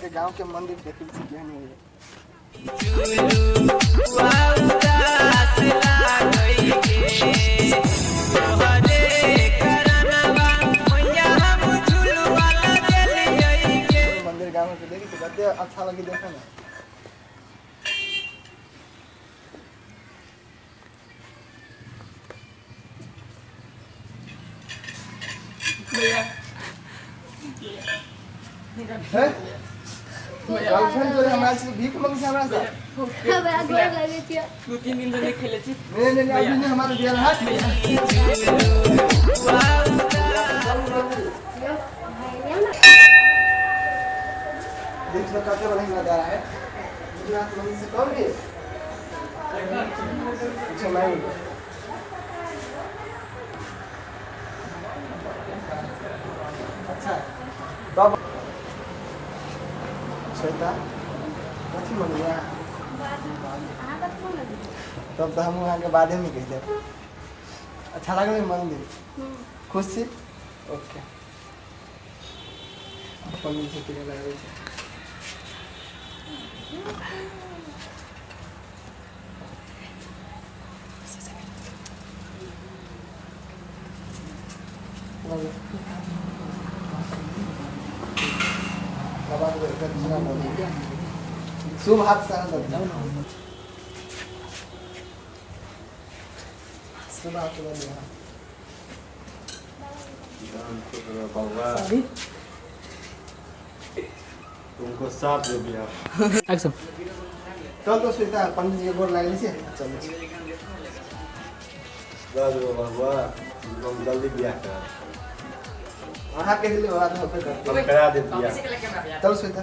अहाँके गाँवके मंदिर देखै छी केहन होइए। मंदिर गाँव के देखै छी कते अच्छा लगे देखैमे। हैं? गर्लफ्रेंड तोरे हमरा से भीख मांगे छै हमरा से। हमरा गोर लगै छियै। 2-3 दिन से नहीं खेले छी। नहीं नहीं नहीं, अभी नहीं हमारे दिया हाथ। देख लो कते बढ़िया नजारा है। गुजरात मंदिर से कम भी अच्छा मैं अच्छा तब श्वेता कथी मंगलिया? अहाँ कथी मंगलियै? तब तऽ हमहूँ अहाँके बादेमे कहि देब। अच्छा लागलै मंदिर? खुश छी? ओके, पंडित जी के लगबै छै। शुभ हाथ से हाथ दऽ दियौ। शुभ हाथ से दऽ दियौ। बउआ तुमको साथ दे दिया। एक्शन। चल तो श्वेता, पंडित जी के गोर लागल छै, चलै छी। दस गो बउआ तुमको हम जल्दी बियाह करा। अहाँ के दिले बात होबे करते। हम करा दे बियाह। चल श्वेता,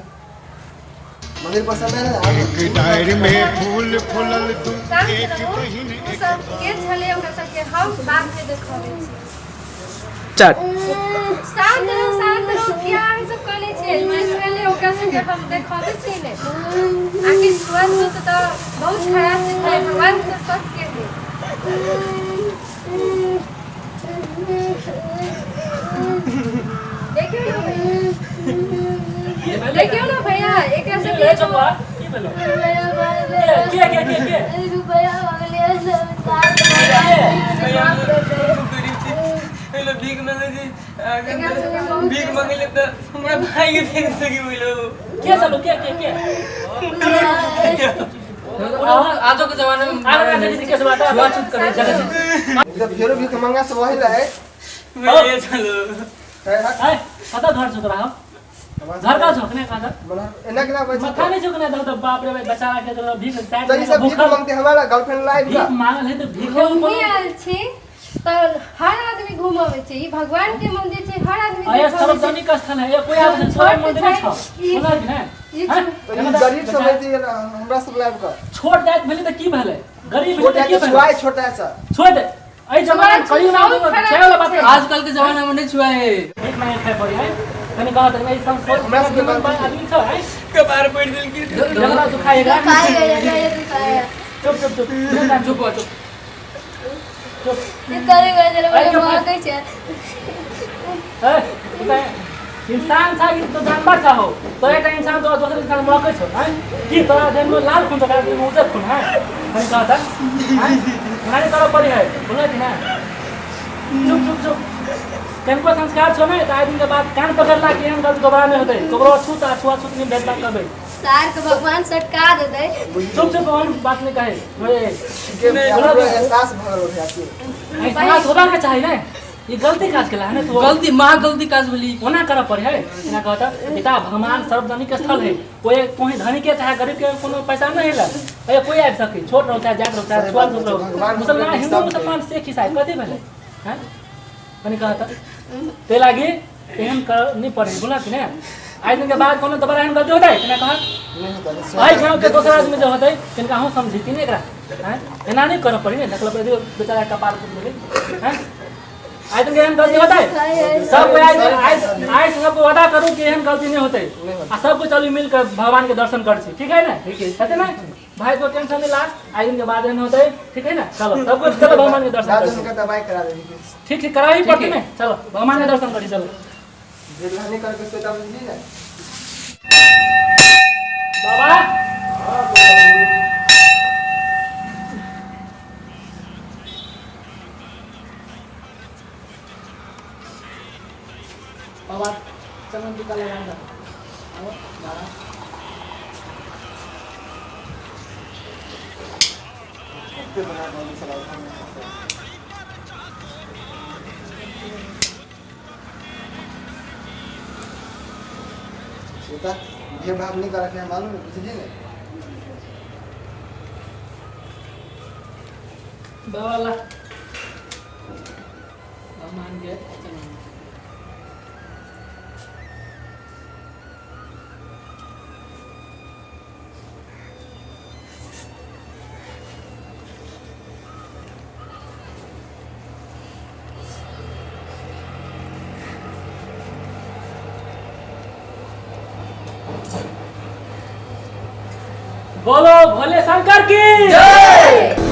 मंदिर पसंद है ना? एक डायरी में फूल फूलल तू शान्त एक रहू। बहिन ओ एक सब के छलै ओकरा सबके हम बाद में देखबै छी। चार। शान्त रहू, शान्त रहू। किया अहाँ सब कनै छियै? जे छलै ओकरा सबके हम देखबै छी ने। आखिर छुआछूत तऽ बहुत खराब चीज है, भगवान तऽ सबके है। देखियौ ने भैया, देखियौ ने भैया, एकरा सबके ए चपा की भेलो? के के के के? रुपया मांगलियै सब। भैया, हम गरीब छी, हेलो भीख मांगे छी। भीख मांगे तऽ हमरा भाई के भीख सकी बोलो के चलो के के के आजो के जमाना में आगे आगे के बात छुआछूत करे जगह। जब फेरो भीख मंगा से वही रहे। भैया चलो। है हट। ए कता घर छ तोरा? घर का छौ कने का? बोला एना केना बच मथा नहीं झुकना दो तो बाप रे भाई बेचारा के तो भीख साइड तो ई सब भीख मांगते हमारा गर्लफ्रेंड लाइफ भीख का मांगल है तो भीख है। घूमही आयल छी तऽ हर आदमी घूमबै छै। ई भगवान के मंदिर छै, हर आदमी अरे देखबै छै। सार्वजनिक स्थल है ये, कोई आदमी छोट छोट मंदिर नहीं छौ। छै, ई- सुनल कि नहीं? ई हैं? तो ई गरीब सब है जे हमरा सब लाइफ का छोट जात भेलै तऽ की भेलै? गरीब छोट भेलै तऽ की है भेलै? छुआए छोट है सर। छोड़ दे, एहि जमाना में कहियो ना बहुत खराब छै वाला बात छै। आजकल के जमाना में नहीं छुआ है। भीख मांगे खाय पड़ी है कनी कह त ई सब सोच हमरा सबके निमन बात आदमी छ है। कपार पड़ गेल की झगड़ा दुखाएगा। दुखाएगा, दुखाएगा। चुप चुप चुप चुप चुप हो, चुप। चुप। ई करे गए छलै, अरे बड़ा महकै छै। ए, बताए, इंसान छ कि तो जानवर छ हो? तो एउटा इंसान तो दोसर इंसान मकै छौ हैं? कि तोरा देह में लाल खून छ, तोरा देह में उजर खून है? कनी कह त हैं? एना नहीं करऽ पड़ी है, बोलै कि ना? चुप चुप चुप। कनिको संस्कार छौ ने तऽ आइ दिनके बाद कान पकड़ला कि एहन गलती दोबारा नहि होतै। ककरो छूत आ छुआछूत नहि भेदभाव करबै। सार के भगवान सटका देतै। चुप चुप, ओहन बात नहि कहै। ओए, के हमरो एहसास भऽ गेल भैया की एहसास होबाक चाही ने। ई गलती काज केला है ने तू? गलती महा गलती काज भेली। ओना करऽ पड़े है। एना कहता पिता भगवान सार्वजनिक स्थल है, कोई कोई धनी के चाहे गरीब के कोनो पैसा नहीं है। ए कोई आबि सके, छोट रहो चाहे जात रहो चाहे सही छुआछूत बात छै, रहो, भगवान मुसलमान सबके हिंदू सबके। मुसलमान सिख ईसाई कथी भेलै हैं? कनी कहता ते लागी एहन कर नहीं पड़े, बोला कि ने आइ दिन के बाद कोनो दोबारा एहन गलती होतै केना कह? नहीं होता। एहि गाँव के दोसर आदमी जो होतै तिनका अहूँ समझेती ने एकरा हैं? एना नहीं करऽ पड़ी ने। देखल बेचारा कपार फूट गेलै हैं? आइ दिन के एहन गलती होतै सब कोई आइ आइ आइ से सबको वादा करू कि एहन गलती नहीं होतै आ सब कोई चलू मिल कर भगवान के दर्शन कर छी, ठीक है ना? ठीक है। हेतै ना भाई को टेंशन नहीं ला, आइ दिन के बाद एहन होतै, ठीक है ना? चलो सब कुछ चलो भगवान के दर्शन कर छी। दादू का दवाई करा देगी। ठीक ठीक करा ही ठीक पड़तै है। ने, चलो भगवान के दर्शन करी चलो। बेलहानी करके श्वेता जी ने। बाबा बाबा चमन टीका लगा दो। आओ बाबा एते बना कऽ चलाउ। श्वेता, भेदभाव नहीं करे के मालूम है, बुझली ने? बाबा ला भगवान के चमन। बोलो भोले शंकर की जय।